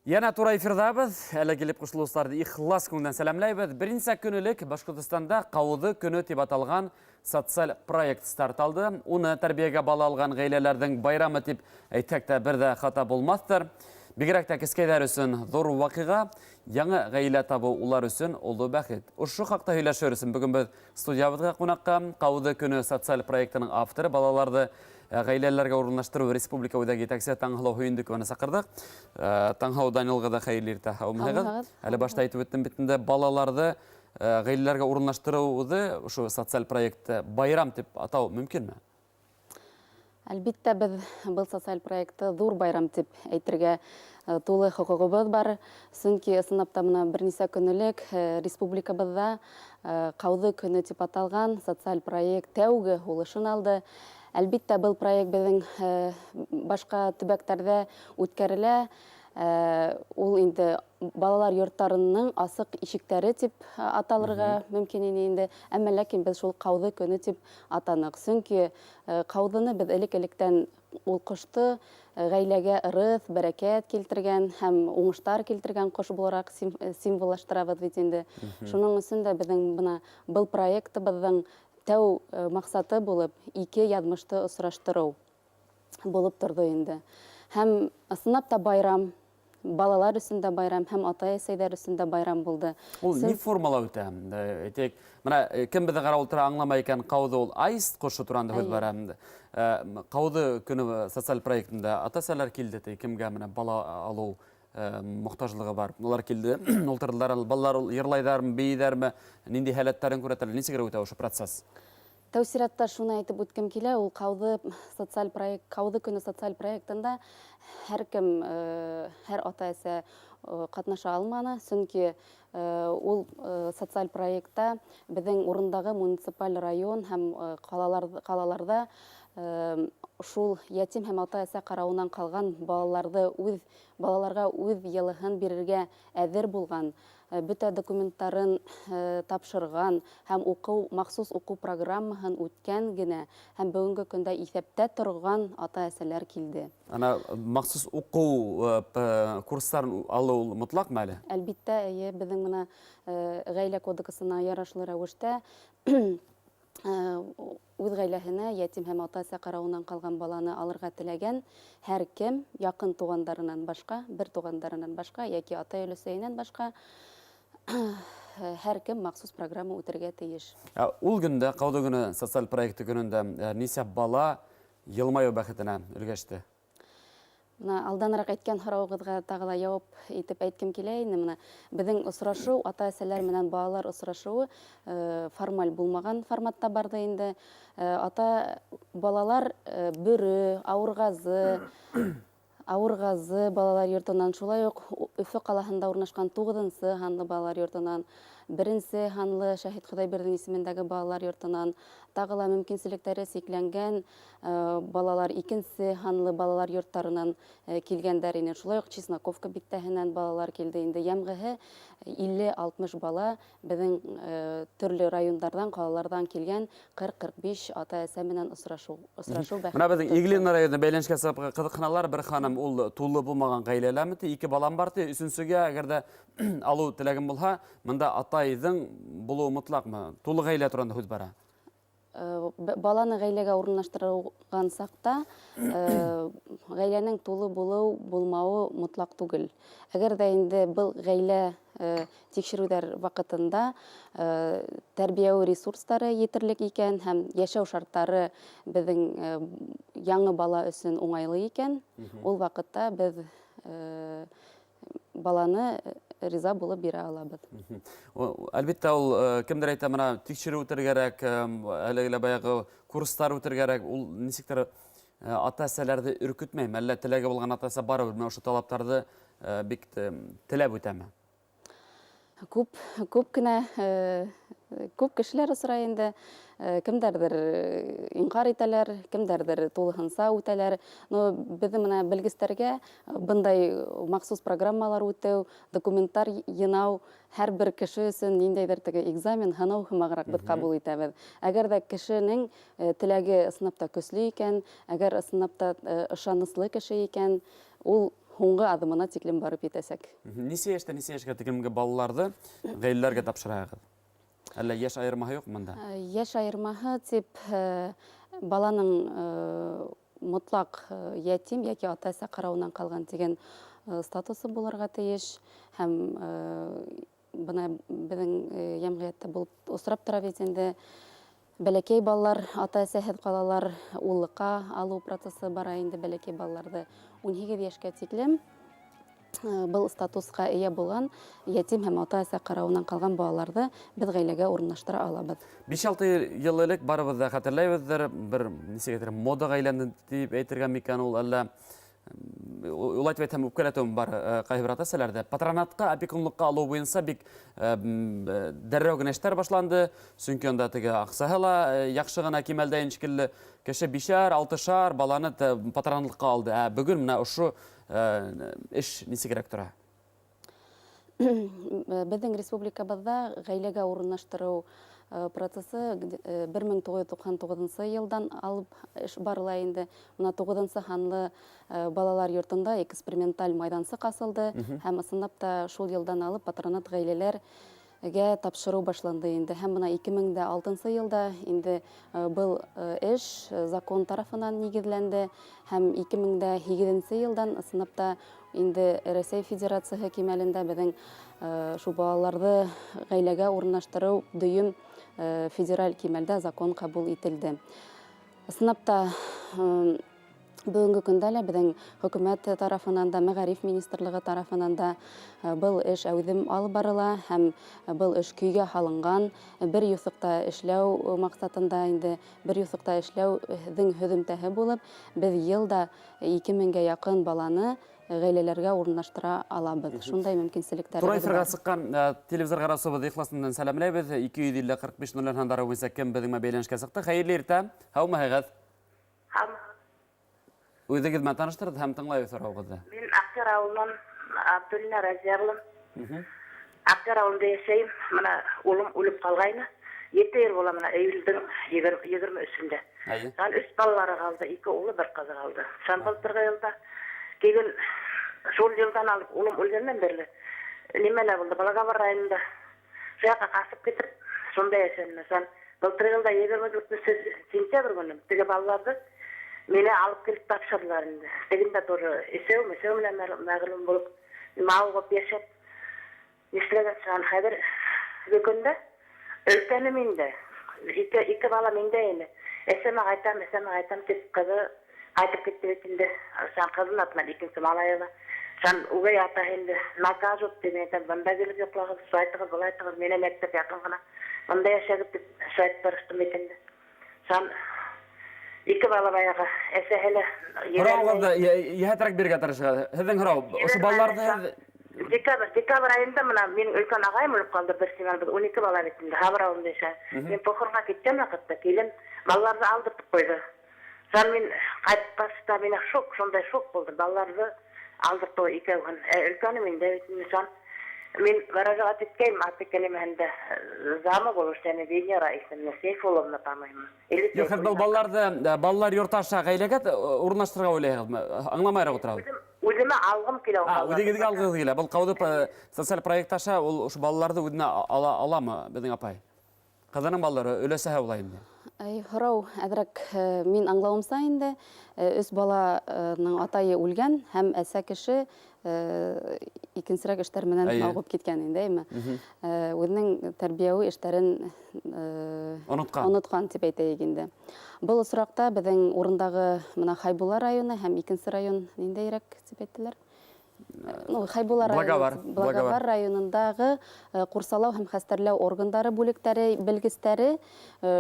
Йәнә тура эфирҙабыҙ. Әле килеп ҡушылыусыларҙы ихлас күңелдән сәләмләйбеҙ. Бер нисә көн элек Башҡортостанда Ҡауҙы көнө тип аталған социаль проект старт алды. Уны тәрбиәгә бала алған ғаиләләрҙең байрамы тип әйтһәк тә бер дә хата булмаҫтыр. Бигерәк тә кескәйҙәр өсөн ҙур ваҡиға, яңы ғаилә табыу улар өсөн оло бәхет. Ошо хаҡта һөйләшер өсөн бөгөн беҙ Студиябыҙға ҡунаҡҡа Ҡауҙы көнө социаль проектының авторы, балаларҙы ғаиләләргә урынлаштырыу республика үҙәге етәксеһе Таңһылыу Һөйөндөкованы саҡырҙыҡ. Таңһылыу Данил ҡыҙы, хәйерле иртә, һаумыһығыҙ. Әле башта әйтеп үттем бит инде, балаларҙы ғаиләләргә урынлаштырыуҙы ошо социаль проектты байрам тип атау мөмкинме? Әлбиттә, беҙ был социаль проектты ҙур байрам тип әйтергә тулы хоҡуғыбыҙ бар. Сөнки ысынлап та бына бер нисә көн элек республикабыҙҙа Ҡауҙы көнө тип аталған социаль проект тәүге һулышын алды. Әлбиттә, был проект беҙҙең башҡа төбәктәрҙә үткәрелә. Ул инде балалар йорттарының асыҡ ишектәре тип аталырға мөмкин ине инде. Әммә ләкин беҙ шул Ҡауҙы көнө тип атаныҡ. Сөнки ҡауҙыны беҙ элек-электән ул ҡошто ғаиләгә ырыҫ, бәрәкәт килтергән һәм уңыштар килтергән ҡош булараҡ символлаштырабыҙ бит инде. Шуның өсөн дә беҙҙең бына был проектыбыҙҙың тәү маҡсаты булып ике яҙмышты осраштырыу булып торҙо инде. Һәм ысынлап та байрам, балалар өсөн дә байрам һәм атай-әсәйҙәр өсөн дә байрам булды. Ул ни формала үтә? Әйтәйек, менә кем беҙҙе ҡарап ултыра аңламай икән, ҡауҙы ул аист ҡошо туранда һүҙ бара. Ҡауҙы көнө социаль проектында ата-әсәләр килде, ти, кемгә менә бала алыу мохтажлығы бар. Улар килде, ултырҙылар, балалар йырлайҙармы, бейейҙәрме, ниндәй һәләттәрен күрһәтәләр, нисегерәк үтә ошо процесс? Тәү сиратта шуны әйтеп үткем килә, ул Ҡауҙы социаль проект, Ҡауҙы көнө социаль проектында һәркем, һәр ата-әсә катнаша алманы, сөнки ул социаль проектта беҙҙең урындағы муниципаль район һәм ҡалалар, ҡалаларҙа шул ятим һәм ата-әсә ҡарауынан ҡалған балаларҙы үҙ балаларға үҙ йылыһын бирергә әҙер булған, бөтә документтарын тапшырган һәм уку, махсус уку программаһын үткән генә һәм бүгенге көндә иҫәптә торган ата-әсәләр килде. Ана махсус уку курсларын алу ул мотлакмы әле? Әлбиттә, әйе, безнең менә Гаилә кодексына ярашлы рәвештә Үҙ гаиләһенә ятим һәм ата-әсә каравыннан калган баланы алырга теләгән һәркем, якын туганнарыннан башка, бер туганнарыннан башка яки атай-өләсәеннән башка, һәркем махсус программа үтәргә тиеш. Ә ул көндә, Кауды көне социаль проекты көнендә нисә бала елмаю бәхетенә өлгәште? Менә алданрак әйткән һорауыгыҙға тағы ла яуап итеп әйткем килә инде. Менә беҙҙең осрашыу, ата-әсәләр менән балалар осрашыуы формаль булмаған форматта барҙы инде. Ата балалар Бөрө, Ауырғазы, Ауырғазы балалар йортонан, шулай уҡ Өфө ҡалаһында урынлашҡан туғыҙынсы һанлы балалар йортонан, беренсе һанлы Шәһит Хоҙайбирҙин исемендәге балалар йортонан, тағы ла мөмкинселектәре сикләнгән Балалар икенсе һанлы балалар йорттарынан килгәндәр ине. Шулай уҡ Чесноковка биттәһенән балалар килде инде. Йәмғеһе 50-60 бала беҙҙең төрлө райондарҙан, ҡалаларҙан килгән 40-45 ата-әсә менән осрашу, осрашу бәхете. Менә беҙҙең Иглин районы бәйләнешкә сығып ҡыҙыҡһыналар. Бер ханым ул тулы булмаған ғаиләләме ти, ике балам бар ти, өсөнсөгә әгәр дә алыу теләгем булһа, мында атайҙың булыуы мотлаҡмы? Тулы ғаилә турында һүҙ бара. Баланы гаиләгә урынлаштырылган сакта гаиләнең тулы булыу булмавы мотлак түгел. Әгәр дә инде был гаилә тикшерүләр вакытында тәрбияви ресурслары етерлек икән һәм яшәү шартлары безнең яңы бала өчен уңайлы икән, ул вакытта без баланы риза булып бирә алабыз. Әлбиттә, ул кемдер әйтә, менә тикшерү үтергә кәрәк, әлеге лә баягы курслар үтергә кәрәк, ул ничектер ата-әсәләрҙе өркөтмәйме, әллә теләге булган ата-әсә барыбер менә ошо талаптарҙы бик теләп үтәме? Күп, күп кенә, күп кешеләр осрай инде. Кемдәрҙер инҡар итәләр, кемдәрҙер тулыһынса үтәләр. Но беҙҙең менә белгестәргә бындай махсус программалар үтеү, документтар йынау һәр бер кеше өсөн ниндәйҙер теге экзамен, һынау һымағыраҡ беҙ ҡабул итәбеҙ. Әгәр ҙә кешенең теләге ысынлап та көслө икән, әгәр ысынлап та ышаныслы кеше икән, ул Һуңғы аҙымына тиклем барып етәсәк. Нисә йәштән нисә йәшкә тиклемге балаларҙы ғаиләләргә тапшыраһығыҙ? Әллә йәш айырмаһы юҡ бында? Йәш айырмаһы тип баланың мотлаҡ йәтим йәки ата-әсә ҡарауынан ҡалған тигән статусы булырға тейеш, һәм бына беҙҙең йәмғиәттә булып осрап тора бит инде, бәләкәй балалар ата-әсәһеҙ ҡалалар, уллыҡҡа алыу процессы бара инде. Бәләкәй балаларҙы 18 йәшкә тиклем был статусҡа эйә булған йәтим һәм ата-әсә ҡарауынан ҡалған балаларҙы беҙ ғаиләгә урынлаштыра алабыҙ. 5-6 йыл элек барыбыҙ ҙа хәтерләйбеҙҙер, бер нисек әйтер, модаға әйләнде тип әйтергә микән ул, әллә улай тип әйтһәм үпкәләтеүем бар, ҡайһы бер ата-әсәләрҙе. Патронатҡа, опекунлыҡҡа алыу буйынса бик дәррәү генә эштәр башланды, сөнки унда теге аҡсаһы ла яҡшы ғына кимәлдә шикелле. Кеше бишәр, алтышар баланы патронлыҡҡа алды. Ә бөгөн менә ошо эш нисегерәк тора? Беҙҙең республикабыҙҙа ғаиләгә урынлаштырыу процессы 1999 йылдан алып эш барыла инде. Бына туғыҙынсы һанлы балалар йортонда эксперименталь майҙансыҡ асылды, һәм ысынлап та шул йылдан алып патронат ғаиләләргә тапшырыу башланды инде. Һәм бына 2006 йылда инде был эш закон тарафынан нигеҙләнде, һәм 2008 йылдан ысынлап та инде Рәсәй Федерацияһы кимәлендә беҙҙең шул балаларҙы ғаиләгә урынлаштырыу дөйөм федераль кимәлдә закон ҡабул ителде. Ысынлап та, бөгөнгө көндә лә беҙҙең хөкүмәт тарафынан да, мәғариф министрлығы тарафынан да был эш әүҙем алып барыла, һәм был эш көйгә һалынған. Бер юҫыҡта эшләү маҡсатында инде, бер юҫыҡта эшләүҙең һөҙөмтәһе булып, беҙ йыл да 2000-гә яҡын баланы ғаиләләргә урынлаштыра алабыҙ. Шундай мөмкинселектәр Тура бар. эфирға сыҡҡан телевизор ҡараусыбыҙ ихлас менән сәләмләйбеҙ. 250 45 ноль һандары буйынса кем беҙҙең менән бәйләнешкә сыҡты? Хәйерле иртә, һаумыһығыҙ? Һаумыһығыҙ. Үҙегеҙ менән таныштырығыҙ һәм тыңлайбыҙ һорауығыҙҙы. Мин Аҡъяр ауылынан Абдуллина Разия булам. Аҡъяр ауылында йәшәйем. Бына улым үлеп ҡалғайны. 7 йыл була, бына июлдең 23-ендә. Сан өс балалары ҡалды, ике улы, бер ҡыҙы ҡалды. Сан былтырғы йылда килген, шул йылдан алып улым үлгәндән бирле нимәлә булды? Благовар районында. Шул яҡҡа ҡасып китеп, шунда йәшәнем. Сан былтырғы йылда 24 сентябрь көнө теге балаларҙы мине алып килеп тапшырҙылар инде. Тегендә тоже эсеү менән мәғлүм булып, мауығып йәшәп, нишләгән сан хәҙер көндә өлкәне миндә. Ике бала миндә инде. Әсәмә ҡайтам, әсәмә ҡайтам тип ҡыҙы ҡайтып китте бит инде. Сан ҡыҙын атынан икенсе малайы ла. Сан үгәй атаһы инде накажут тип әйтәм, бында килеп йоҡлағыҙ, шулайтығыҙ, былайтығыҙ, мине мәктәп яҡын ғына. Бында йәшәгеҙ тип шулайтып тырыштым бит инде. Сан ике бала баяғы әсәһе лә Һорауығыҙҙы йәһәтерәк бирергә тырышығыҙ. Һеҙҙең һорау, ошо балаларҙы һеҙ Декабрь айында бына минең өлкән ағайым үлеп ҡалды, бер семья, беҙ 12 бала бит инде, Һабыр ауылында йәшәй. Мин похоронға киткән ваҡытта килен балаларҙы алдыртып ҡуйҙы. Сан мин ҡайтҡас та мине шок, шундай шок булды. Балаларҙы алдыртты икәүһен. Өлкәне миндә бит инде, сан мин мөрәжәғәт иткәйнем, аты кәлимәһендә замы булып эшләне Венера исемле, Сейфулловна, по-моему. Или Юҡ, һеҙ был Сейфуллина. балаларҙы балалар йорто аша ғаиләгә урынлаштырырға уйлайһығыҙмы? Аңламайыраҡ ултырабыҙ. Үҙемә алғым килә ул балаларҙы. Үҙегеҙгә алғығыҙ килә. Был ҡауҙы социаль проект аша ул ошо балаларҙы үҙенә ала аламы беҙҙең апай? Ҡыҙының балалары, өләсәһе була инде. Ай, һорау әҙерәк, мин аңлауымса инде, өс баланың атайы үлгән һәм әсә кеше икенсерәк эштәр менән мауығып киткән инде, әйме? Үҙенең тәрбиәүи эштәрен Онотҡан. онотҡан тип әйтәйек инде. Был осраҡта беҙҙең урындағы бына Хайбулла районы һәм икенсе район ниндәйерәк тип әйттеләр? Ну, Хайбулла районы, Благовар, Благовар Благовар. районындағы ҡурсалау һәм хәстәрләү органдары бүлектәре белгестәре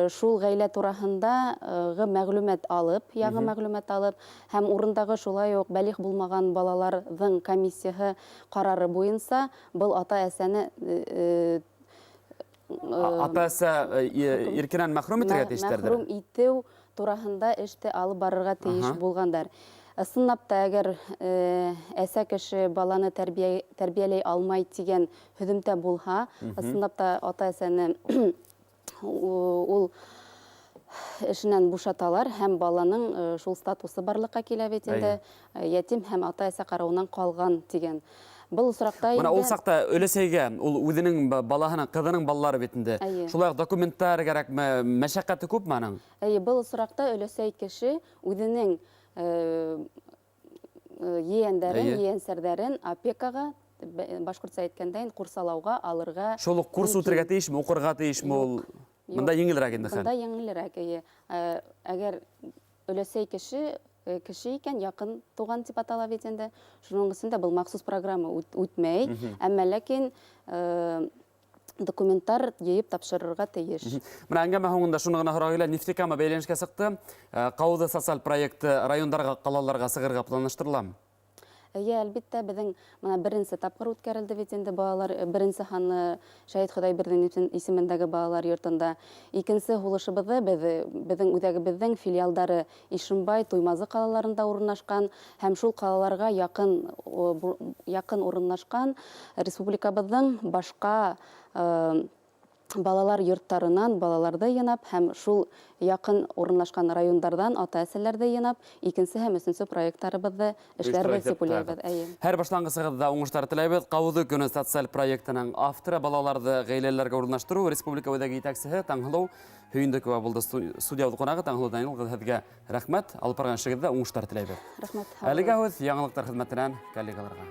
шул ғаилә тураһындағы мәғлүмәт алып, яңы мәғлүмәт алып, һәм урындағы шулай уҡ бәлиғ булмаған балаларҙың комиссияһы ҡарары буйынса был ата-әсәне Ата-әсә иркенән мәхрүм итергә тейештәрҙер. Мәхрүм итеү тураһында эште алып барырға тейеш булғандар. Ысынлап та, әгәр әсә кеше баланы тәрбиәләй алмай тигән һөҙөмтә булһа, ысынлап та ата-әсәне ул Эшенән бушаталар һәм баланың шул статусы барлыҡҡа килә бит инде, ятим һәм ата-әсә ҡарауынан ҡалған тигән. Был осраҡта Бына ул саҡта өләсәйгә, ул үҙенең балаһының, ҡыҙының балалары бит инде. Шулай уҡ документтар кәрәкме, мәшәҡәте күпме аның? Әйе, был осраҡта өләсәй кеше үҙенең ейәндәрен, ейәнсәрҙәрен опекаға, башҡортса әйткәндә, ҡурсалауға алырға. Шул уҡ курс үтергә тейешме, уҡырға тейешме ул? Бында еңелерәк инде хәл. Бында еңелерәк, эйе. Әгәр өләсәй кеше кеше икән, яҡын туған тип атала бит инде. Шуның өсөн дә был махсус программа үтмәй, әммә ләкин документтар йыйып тапшырырға тейеш. Бына әңгәмә һуңында шуны ғына һорау килә, Нефтекама бәйләнешкә сыҡты. Ҡауҙы социаль проекты райондарға, ҡалаларға сығырға планлаштырыламы? Эйе, әлбиттә, беҙҙең бына беренсе тапҡыр үткәрелде бит инде балалар, беренсе һаны Шәһит Хоҙайбирҙин исемендәге балалар йортонда. Икенсе һулышыбыҙҙы беҙ, беҙҙең үҙәгебеҙҙең филиалдары Ишембай, Туймазы ҡалаларында урынлашҡан һәм шул ҡалаларға яҡын урынлашҡан республикабыҙҙың башҡа балалар йорттарынан балаларҙы йыйнап һәм шул яҡын урынлашҡан райондарҙан ата-әсәләрҙе йыйнап, икенсе һәм өсөнсө проекттарыбыҙҙы эшләрбеҙ тип уйлайбыҙ. Эйе. Һәр башланғысығыҙҙа уңыштар теләйбеҙ. Ҡауҙы көнө социаль проектының авторы балаларҙы ғаиләләргә урынлаштырыу республика үҙәге етәксеһе Таңһылыу Һөйөндөкова булды студия ҡунағы. Таңһылыу Данил ҡыҙы, һеҙгә рәхмәт. Алып барған эшегеҙҙә уңыштар теләйбеҙ. Рәхмәт. Әлегә һүҙ яңылыҡтар хеҙмәтенән коллегаларға.